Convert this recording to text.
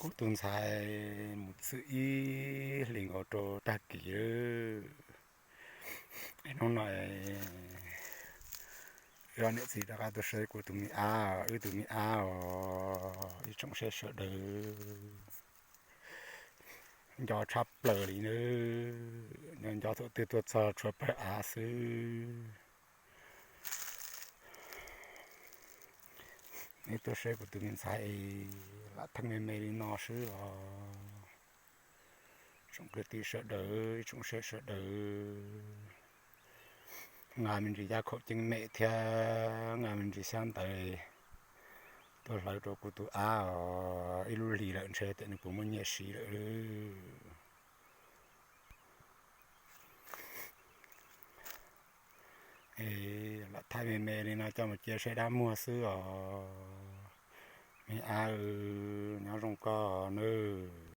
Kuv tus ntxhais mus txwm ib hlis nkaus rau tag kis lawm. Hnub no niam txiv rov qab tuaj saib kuv tus me ab, wb tus me ab os ib tsoom sawv daws. Nco tshaj plaws li nawb, nco nco thaum twg tuaj txog tshuav pawg av xwb. Neb tuaj saib kuv tus me ntxhais es lam theej me me li no xwb os. Tsoom kwv tij sawv daws, ib tsoom sawv daws, nqa me ntsis yaj khaum ceeb mem thiab nqa me ntsis xyab ntawv tuaj hlawv rau kuv tus ab os. Ib lub hlis lawm ntshe tias nws puas muaj nyiaj siv lawm. Lam thaij me me li no coj mus cia saib dab muag xwb os. Me ab, nyob zoo koj nawb.